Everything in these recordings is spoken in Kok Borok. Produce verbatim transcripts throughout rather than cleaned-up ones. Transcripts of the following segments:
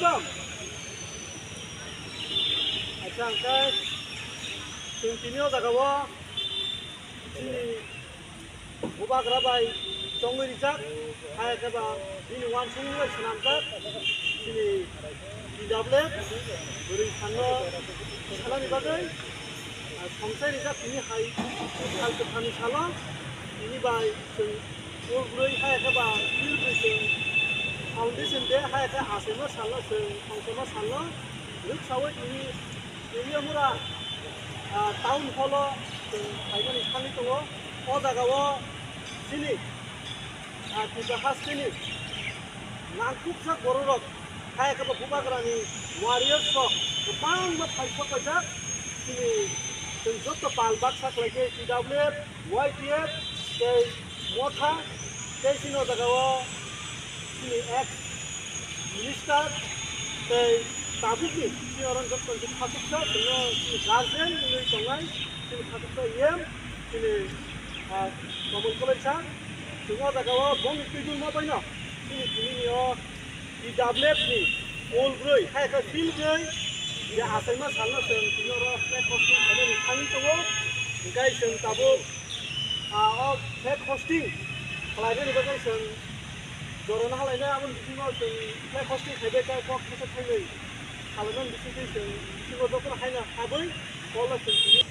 Acha, hwnkhe chwng tini o jaga o chini bubagra bai chongwi rijak, hai khe ba bini uansukmung bai swnamjak chini T W F bwrwi phanno salani bagwi. Ah, songchai rijak tini hai sal kwtharni salo tini bai chwng pol bwrwi hai khe ba pil bwrwi chwng foundation day hai khe achaima salno chwng songchaima salno rwksaui tini Teliamura, ah, town hall o chwng phaimani thangwi tongo. O jaga o chini, ah, Tripura hasteni nangkukjak bororok, hai khe bo bubagrani warriors rok kwbangma phaisok paijak. Chini chwng joto pal baksa khlai khe T W F, Y T F tei Motha tei chini o jaga o chini ex minister tei tabukni chini oro joto chini khachuksa chwngno chini guardian wngwi tongnai chini khachuksa E M chini, ah, Komol Koloisa. Chwng o jaga o bongni twi dulma baino chini tini ni o T W F ni pol bwrwi hai khe pil bwrwi je achaima salno chwng tini oro flag hosting khainani thangwi tongo. Hwnkhe chwng tabuk, ah, o flag hosting khlainani bagwi chwng jorano halainai, aboni bisingo chwng flag hosting khaibai khe kok thaichak thainwi salaimani bisingtwi chwng bisingo jotono haino habwi holo chwng tini.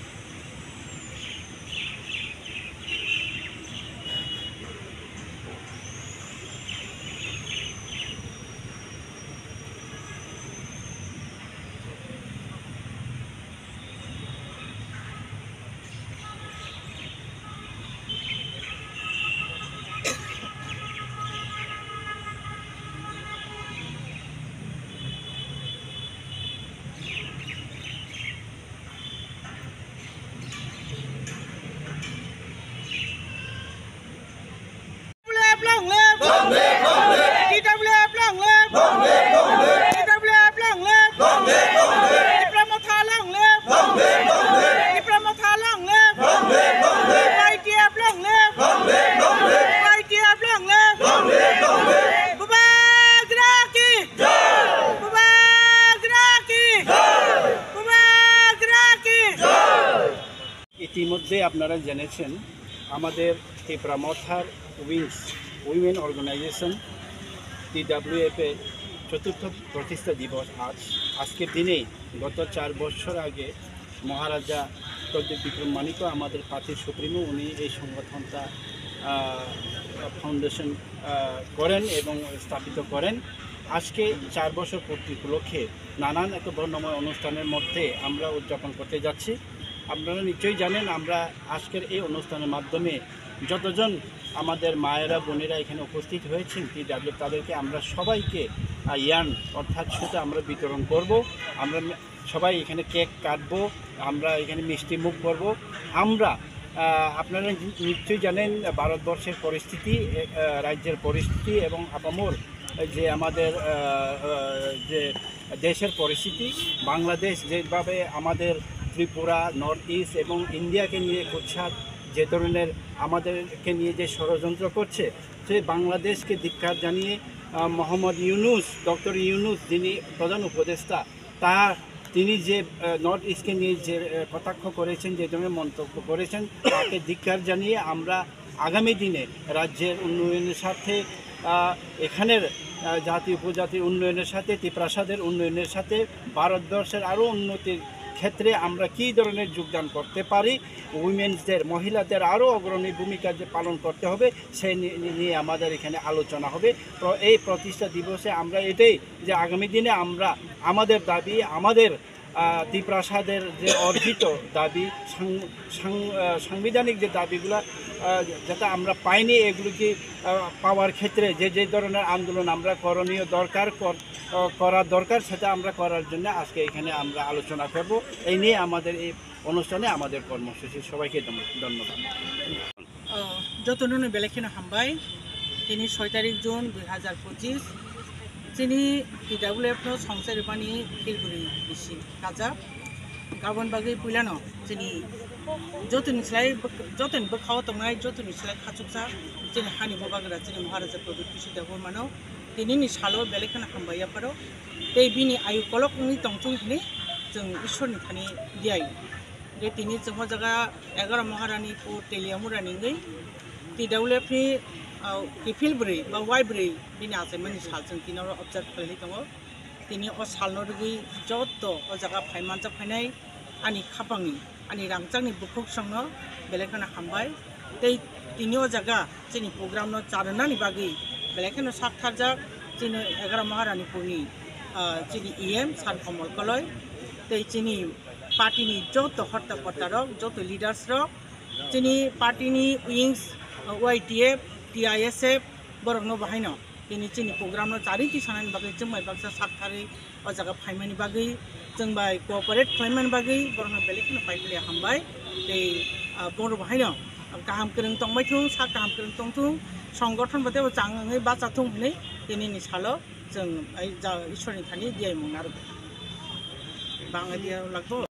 T W F long live! T W F long live! T W F long live! Tipra Motha long live! Tipra Motha long live! Y T F long live! Y T F long live! Bubagra ki! Bubagra ki! Bubagra ki! ইতিমধ্যে আপনারা জেনেছেন, আমাদের তিপ্রা মথার wings, women organisation, টিডাব্লিউএফ এর চতুর্থ প্রতিষ্ঠা দিবস আজ। আজকের দিনেই গত চার বছর আগে মহারাজা প্রদ্যোত বিক্রম মাণিক্য, আমাদের পার্টির সুপ্রিমো, উনি এই সংগঠনটা, আহ, ফাউন্ডেশন, আহ, করেন এবং স্থাপিত করেন। আজকে চার বছর পূর্তি উপলক্ষে নানান এক বর্ণময় অনুষ্ঠানের মধ্যে আমরা উদযাপন করতে যাচ্ছি। আপনারা নিশ্চয়ই জানেন, আমরা আজকের এই অনুষ্ঠানের মাধ্যমে যতজন আমাদের মায়েরা, বোনেরা এখানে উপস্থিত হয়েছেন, টিডাব্লিউ, তাদেরকে আমরা সবাইকে, আহ, ইয়ার্ন অর্থাৎ সুতা আমরা বিতরণ করব। আমরা সবাই এখানে কেক কাটবো, আমরা এখানে মিষ্টি মুখ করব। আমরা, আহ, আপনারা নি-, নিশ্চয়ই জানেন ভারতবর্ষের পরিস্থিতি, এ, আহ, রাজ্যের পরিস্থিতি এবং আপামর যে আমাদের, আহ, আহ, যে দেশের পরিস্থিতি, বাংলাদেশ যেভাবে আমাদের ত্রিপুরা, নর্থ ইস্ট এবং ইন্ডিয়াকে নিয়ে কুৎসা যে ধরনের আমাদেরকে নিয়ে যে ষড়যন্ত্র করছে, সেই বাংলাদেশকে ধিক্কার জানিয়ে, আহ, মোহাম্মদ ইউনুস, ডক্টর ইউনুস যিনি প্রধান উপদেষ্টা, তা তিনি যে, আহ, নর্থ ইস্টকে নিয়ে যে, আহ, কটাক্ষ করেছেন, যে ধরনের মন্তব্য করেছেন, তাকে ধিক্কার জানিয়ে আমরা আগামী দিনে রাজ্যের উন্নয়নের স্বার্থে, আহ, এখানের, আহ, জাতি উপজাতির উন্নয়নের সাথে, তিপ্রাসাদের উন্নয়নের সাথে ভারতবর্ষের আরও উন্নতির ক্ষেত্রে আমরা কী ধরনের যোগদান করতে পারি, উইমেন্সদের, মহিলাদের আরও অগ্রণী ভূমিকা যে পালন করতে হবে, সে নি-, নি-, নিয়ে আমাদের এখানে আলোচনা হবে। প্র-, এই প্রতিষ্ঠা দিবসে আমরা এটাই যে আগামী দিনে আমরা আমাদের দাবি, আমাদের, আহ, তিপ্রাসাদের যে অর্জিত দাবি, সাং-, সাং-, আহ, সাংবিধানিক যে দাবিগুলা, আহ, যেটা আমরা পাইনি, এগুলো কি, আহ, পাওয়ার ক্ষেত্রে যে, যে ধরনের আন্দোলন আমরা করণীয় দরকার কর-, আহ, করা দরকার, সেটা আমরা করার জন্য আজকে এখানে আমরা আলোচনা করব। এই নিয়ে আমাদের এই অনুষ্ঠানে আমাদের কর্মসূচি। সবাইকে ধন্য-, ধন্যবাদ। Oh, jotono no belai kheno hambai. Tini soi tarik June dui hazar pochis. Chini T W F no songchai rwmani philbwrwi bisi kajak. Aboni bagwi puilano chini jotoni slai bwk-, jotoni bwkhao tongnai, jotoni slai khachuksa chini hani bubagra, chini Maharaja Pradyut Kishore Debbarmano. Tini ni salo belai kheno hambai yapharo. Tei bini ayu kolok wngwi tongthung hwnwi chwng Ishwar ni thani diyai. Tei tini chwng o jaga Egaromoharani pur Teliamurani wngwi T W F ni, ah, kiphil bwrwi ba wai bwrwi bini achaimani sal chwng tini oro observe khlaiwi tongo. Tini o salno rwgwi joto o jaga phai manjak phainai ani khapangni, ani rangchakni bukhuk songno belai kheno hambai. Tei tini o jaga chini program no charwnani bagwi belai kheno sak tharjak chini Egaromoharanipurni, ah, chini E M Sir Komol Koloi tei chini party ni joto horta korta rok, joto leaders rok, chini party ni wings, ah, Y T F, T I S F, borokno bahaino tini chini program no charwi tisanani bagwi chwng bai baksa sak tharwi o jaga phaimani bagwi chwng bai cooperate khlaimani bagwi borokno belai kheno paiphalia hambai. Tei, ah, borok bahaino kaham kwrwng tongbai thung, sak kaham kwrwng tongthung, songgothon bo teibo chang wngwi bacha thung hwnwi tini ni salo chwng ai ja Ishwar ni thani diyai mung narwk. Bangla diya lagbo.